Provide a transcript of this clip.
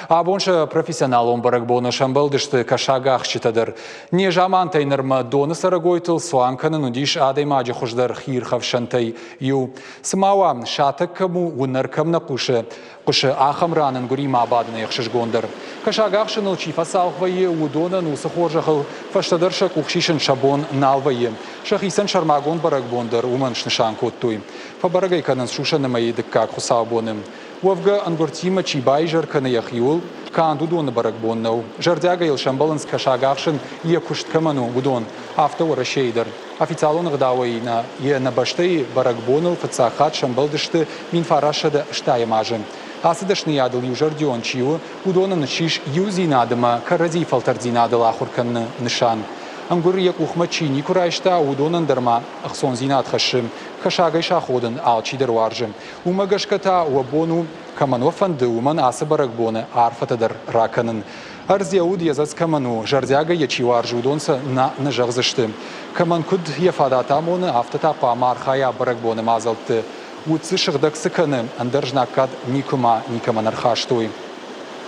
Абон сӕ профессионалон бӕрӕгбоны сӕмбӕлдысты кӕсагахсджытӕ дӕр. Незамантӕй нырмӕ доны цӕрӕгойтыл цуан кӕнын уыдис адӕймаджы хуыздӕр хиирхӕфсӕнтӕй иу. Цыма уа, сатӕг кӕм у, уынӕр кӕм нӕ хъусы, хъуысы, ахӕм ран ӕнгуыримӕ абадынӕй ӕхсызгондӕр. Кӕсагахсыныл чи фӕцалх вӕййы, уыдонӕн уыцы хорзӕхыл фӕстӕдӕр сӕ къух сисын сӕ бон нал вӕййы. Сӕхицӕн сӕрмагонд бӕрӕгбон дӕр уымӕн снысан кодтой. Фӕбӕрӕг ӕй кӕнынц сусӕны мӕйы дыккаг хуыцаубоны. Уӕвгӕ, ӕнгуыртимӕ чи баизӕр кӕны йӕхиуыл, канд уыдоны бӕрӕгбон нӕу. Зӕрдиагӕй йыл сӕмбӕлынц кӕсагахсын йӕ куыст кӕмӕн у, уыдон. Афтӕ Уӕрӕсейы дӕр. Официалон ӕгъдауӕй нӕ йӕ нӕ бӕстӕйы бӕрӕгбоныл фыццаг хатт сӕмбӕлдысты 1980 азы. Ацы дӕсныйадыл иузӕрдион чи у, уыдонӕн ссис иудзинад ӕмӕ кӕрӕдзийы фӕлтӕрддзинадыл ахуыр кӕныны нысан. Ӕнгуыр йӕ къухмӕ чи никуы райста, уыдонӕн дӕр ма ӕхцондзинад хӕссы. Кӕсагӕй саходын алчидӕр уарзы. Уымӕ гӕсгӕ та уӕ бон у, кӕмӕн уӕ фӕнды, уымӕн ацы бӕрӕгбоны арфӕтӕ дӕр ракӕнын. Ӕрдз йӕ уд йӕ дзӕцц кӕмӕн у, зӕрдиагӕй йӕ чи уарзы, уыдон сӕ нӕ нӕ зӕгъдзысты. Кӕмӕн куыд йӕ фадат амоны, афтӕ та хъуамӕ архайа бӕрӕгбоны мадзӕлтты. Уд дзы сыгъдӕг цы кӕны, ӕндӕр знаггад никуыма никӕмӕн ӕрхастой.